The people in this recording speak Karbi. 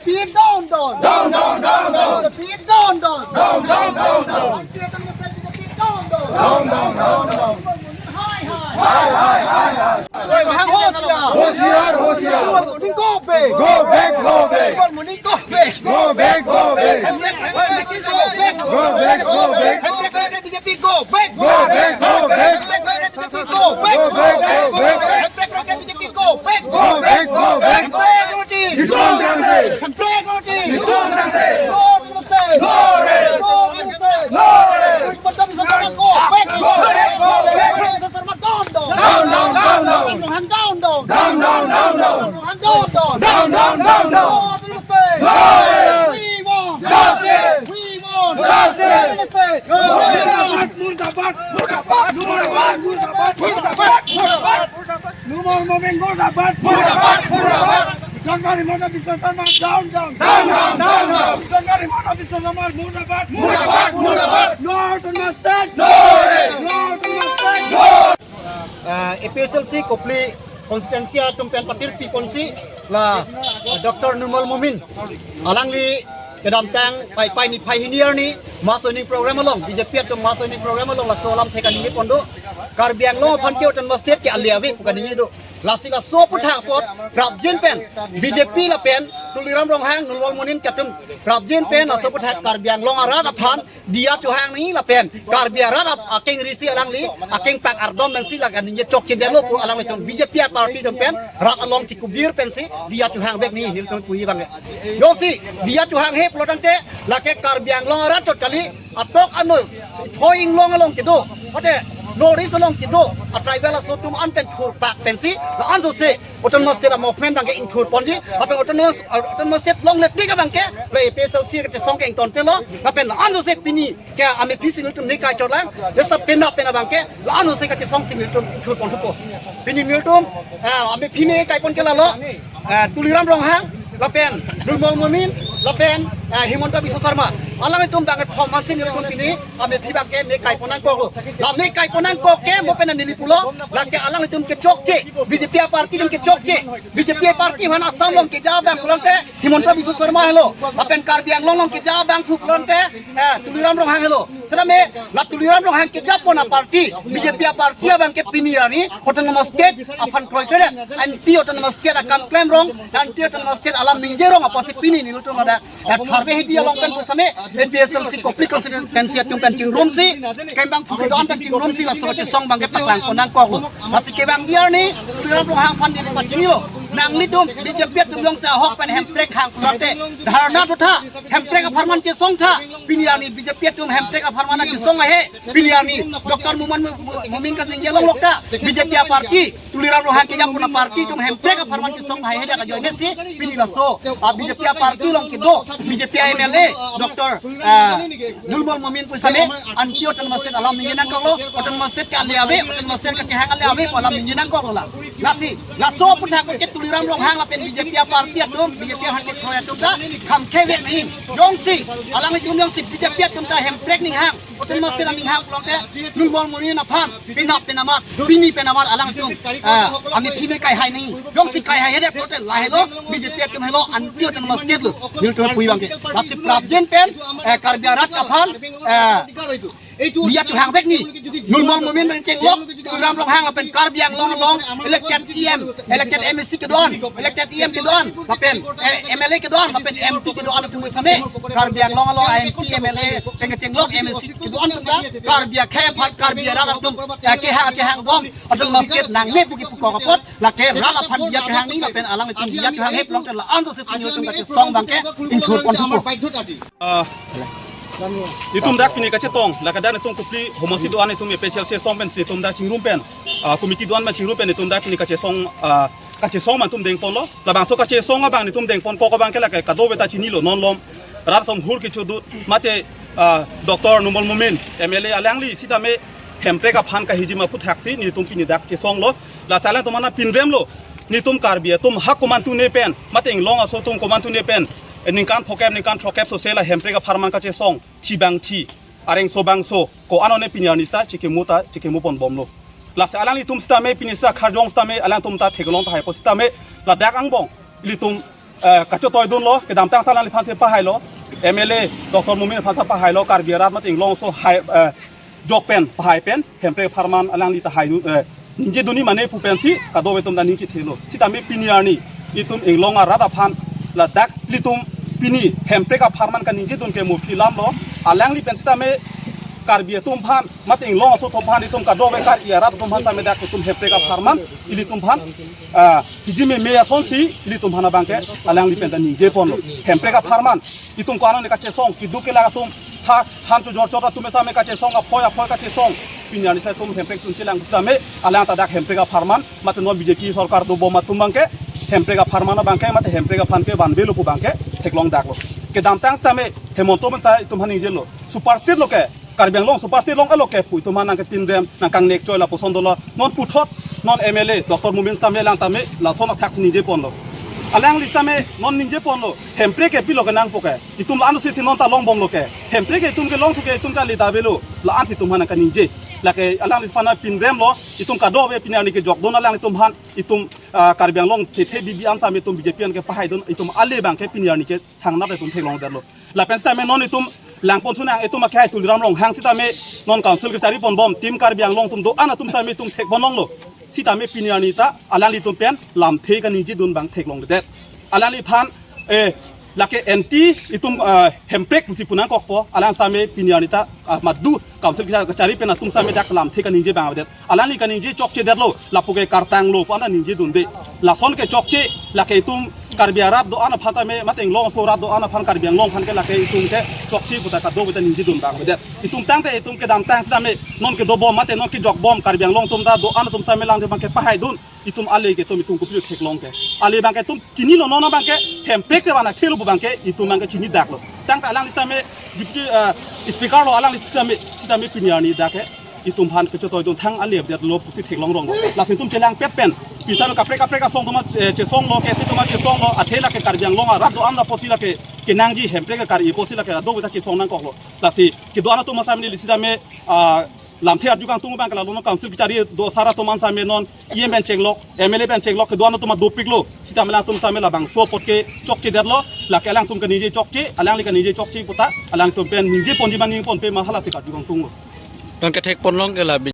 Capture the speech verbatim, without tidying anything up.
Beat down, down. Down, down, down, down. Beat down, down. Down, down, down, down. Beat down, down, down. Down, down, down, down. Hai, hai. Hai, hai, hai, hai. Hosiar, hosiar. Numal Momin, go back. Go back, go back. Numal Momin, go back. Go back, go back. Hemprek, Hemprek, Hemprek, go back. Go back, go back. Hemprek, Hemprek, B J P, go back. Go back, go back. Hemprek, Hemprek, B J P, go back. Go back, go back. Hemprek, Hemprek, B J P, go back. Go back, go back. Hemprek, Hemprek. Itu ang sangse. Hemprek, Hemprek. Itu ang sangse. No to the state. No rest. No to the state. No rest. Himanta Biswa Sarma, go back. Go back, go back. Himanta Biswa Sarma, down, down. Down, down, down, down. Down, down, down, down. Down, down, down, down. Down, down, down, down. Down, down, down, down. No to the state. No rest. We want justice. We want justice. No to the state. No rest. Murdabad, murdabad, murdabad, murdabad, murdabad, murdabad. Numal Momin murdabad! Murdabad! Murdabad! Doctor Himanta Biswa Sarma, down, down! Down, down, down, down! Doctor Himanta Biswa Sarma, murdabad! Murdabad! Murdabad! No Autonomous State! No rest! No Autonomous State! No! Ah, A P H L C Kopili constituency atum pen patirpi ponsi la Doctor Numal Momin alangli kedamtang Paipai niphai hini arni mass joining program along, B J P atum mass joining program along laso alam thek kaningje pon do. Karbi Anglong aphan ke Autonomous State ke ale ave pu kaningje do. Lasi laso aputhak apot prapjin pen B J P lapen Tuliram Ronghang, Numal Momin atum prapjin pen laso aputhak Karbi Anglong arat aphan diya chohang nangji lapen Karbi arat ap-, akeng risi alangli akeng pak ardom pensi la kaningje chokche detlo pu alanglitum B J P party atum pen rat along chikubir pensi diya chohang vek nangji nelitum puji abang. Jongsi diya chohanghe pulo tangte lake Karbi Anglong arat chot kali, atok ano, thoi inglong along kedo, mate North East along kedo a tribal aso atum an pen thurpak pensi la-an jose Autonomous State a movement abang ke ingthur ponji, lapen Autonomous, Autonomous State longle tik abang ke la A P H L C kachesong ke ingtontelo, lapen la-an jose pini ke amephi si nelitum ne kai chot lang, jesa penap penap abang ke la-an jose kachesong si nelitum ingthur pon thupo. Pini nelitum, ah, amephi me kai pon ke lalo, ah, Tuliram Ronghang, lapen Numal Momin, lapen, ah, Himanta Biswa Sarma. Alanglitum abang ke thom masi nelitum pini amephi abang ke me kai pon nangkoklo. La me kai pon nangkok ke mo pen neli pulo, lake alanglitum kechokche, B J P party atum kechokche, B J P party aphan Assam along keja abang pulote, Himanta Biswa Sarma helo, lapen Karbi Anglong along keja abang pu pulote, eh, Tuliram Ronghang helo. Setame la Tuliram Ronghang keja pon aparty, B J P party abang ke pini arni Autonomous State aphan kroikre, anti Autonomous State akam klem rong, anti Autonomous State alam ningje rong apotsi pini nelitum ada, eh, tharve hidi along pen pusitame A P H L C Kopili constituency atum pen chingrumsi, kembang phu kedo-an pen chingrumsi laso kachesong abang ke paklang pon nangkoklo. Lasi kevangji arni Tuliram Ronghang aphan neli pachinilo. Nanglitum B J P atum jongsi ahok pen Hemprek hang pulote dharna do tha, Hemprek apharman chesong tha. Pini arni B J P atum Hemprek apharman chesong ahe. Pini arni Doctor Numal Momin kaningje longlok ta, B J P party, Tuliram Ronghang keja pon aparty atum Hemprek apharman chesong haihe dak ajoine si pini laso, ah, B J P party along kedo, B J P M L A, Doctor, ah, Numal Momin pusitame anti Autonomous State alam ningje nangkoklo, Autonomous State ke ale ave, Autonomous State kachehang ale ave pu alam ningje nangkoklo la. Lasi laso aputhak ke Tuliram Ronghang lapen B J P party atum, B J P aphan kekroi atum ta kham kevek nangji. Jongsi alanglitum jongsi B J P atum ta Hemprek aning hang, Autonomous State aning hang pulote Numal Momin aphan penap penamat, pini penamat alanglitum, ah, amephi me kai hai nangji. Jongsi kai haihe det pulote lahelo, B J P atum helo, anti Autonomous State lo. Nelitum puji abang ke. Lasi prapjin pen, eh, Karbi arat aphan, eh, diya chohang vek nangji. Numal Momin pen chenglok, Tuliram Ronghang lapen Karbi Anglong along elected E M, elected M A C kedo-an, elected E M kedo-an, lapen, eh, M L A kedo-an, lapen M P kedo-an atum pusitame, Karbi Anglong along M P, M L A, pen kechenglok M A C kedo-an atum ta, Karbi akhei aphan, Karbi arat atum, eh, kehang chehang bom, Autonomous State nangne pu kepukok apot, lake rat aphan diya chohang nangji lapen alanglitum diya chohanghe pulote la-an jose si nelitum kachesong abang ke ingthur pon thupo. Ah, itum dak pini kachetong, la kedo-an itum Kopili homosti do-an itum A P H L C asong pensi itum dak chingrum pen, ah, committee do-an ma chingrum pen itum dak pini kachesong, ah, kachesong ma itum dengponlo. Labangso kachesong abang itum dengponkok abang ke lake kadokave ta chinilo, non malom rat atum hur kechodun mate, ah, Doctor Numal Momin M L A alangli sitame Hemprek aphan kahiji ma aputhaksi nelitum pini dak chesonglo. Lasi alangtum aphan pinremlo. Nelitum Karbi atum ha komantu ne pen, mate inglong aso atum komantu ne pen, ningkan phokep, ningkan throkkep sose la Hemprek apharman kachesong, thi bang thi, areng so bang so, ko-an one pini arni sita chikemu ta chikemu pon bomlo. Lasi alanglitum sitame pini sita kharjong sitame alangtum ta theklong tahai apot sitame ladak angbong ilitum Eh, kachetoidunlo, kedamtang si alangliphan si pahailo, M L A Doctor Momin aphan si pahailo, Karbi arat mate inglong aso hai, eh, jok pen, pahai pen, Hemprek apharman alangli ta haidun, eh, ningjedunji mane pu pensi, kadokave atum ta ning chethelo. Sitame pini arni, itum inglong arat aphan, ladak ilitum pini, Hemprek apharman kaningjedun ke mo phi alamlo, alangli pen sitame, Karbi atum aphan, mate inglong aso atum aphan, itum kadokave Karbi arat atum aphan sitame dak itum Hemprek apharman, ilitum aphan, ah, kiji meme asonsi, ilitum aphan abangke, alangli pen ta ningjeponlo. Hemprek apharman, itum ko-an ne kachesong, keduk kelak atum, ha, han chojor chot atum sitame kachesong, aphoi aphoi kachesong. Pini arni si itum Hemprek chunchelang sitame, alang ta dak Hemprek apharman, mate non B J P sorkar dobom atum abangke, Hemprek apharman abangke, mate Hemprek aphan ke vanvelo pu abangke, theklongdaklo. Kedamtang sitame, Hemanta Bansa itum aphan ningjelo. Super state lo ke, Karbi Anglong super state long alo ke pu itum aphan nangkepinrem, nangkangnek choi lapuson dolo. Non puthot, non M L A, Doctor Momin sitame alang tame, lason athak si ningjeponlo. Alangli sitame, non ningjeponlo. Hemprek ke pilo kenangpo ke. Itum la-an si si non ta longbomlo ke. Hemprek ke itum kelong thu ke itum kali ta avelo. La-an si itum aphan nangkaningje. Lake alangliphan pinremlo. Itum kadokave pini arni kejokdun alanglitum aphan. Itum, ah, Karbi Anglong chethe bibi an sitame itum B J P an kepahaidun. Itum ale abangke pini arni ke thangnat itum theklongdetlo. Lapen sitame non itum langpon sunang itum akhai Tuliram Ronghang sitame non council kechariponbom Team Karbi Anglong atum do-an atum sitame itum thekponlonglo. Sitame pini arni ta alanglitum pen lamthe kaningjedun abang theklongledet. Alangliphan, eh, lake anti itum, eh, Hemprek pusi punangkokpo, alang sitame pini arni ta, ah, madu council kecha-, kechari pen atum sitame dak lamthe kaningje abang avedet. Alangli kaningje chokchedetlo, lapu ke kartanglo pu anta ningjedunde. Lason ke chokche, lake itum Karbi arat do-an aphan tame, mate inglong aso arat do-an aphan Karbi Anglong aphan ke lake itum ke chokche pu ta kadokave ta ningjedun abang avedet. Itum tangte itum kedamtang sitame, non kedobom mate non kejokbom Karbi Anglong atum ta do-an atum sitame alanglitum abangke pahaidun. Itum ale ke itum itum kopilo theklong ke. Ale abangke itum chinilo non abangke Hemprek ke vana thelo pu abangke itum abangke chinidaklo. Tangte alangli sitame Deputy, eh, Speaker lo alangli sitame, sitame pini arni dak ke itum aphan kechetoidun thang ale update lo pusi theklong ronglo. Lasi itum chelangpet pen. Pisa lo kaprek kaprek asong atum, eh, chesonglo, KSA atum chesonglo, athe lake Karbi Anglong arat do-an apotsi lake kenangji Hemprek ke kari apotsi lake kadokave ta chesong nangkoklo. Lasi kedo-an atum sitame neli sitame, ah, lamthe arju kangtung abangke la non council kechari do sar atum an sitame non E M pen chenglok, M L A pen chenglok, kedo-an atum dopiklo. Sitame alangtum sitame labangso apot ke chokchedetlo, lake alangtum kaningje chokche, alangli kaningje chokche pu ta, alangtum pen ningjeponji ma ningponpe ma halasi karju kangtunglo. Non kethekponlong ke la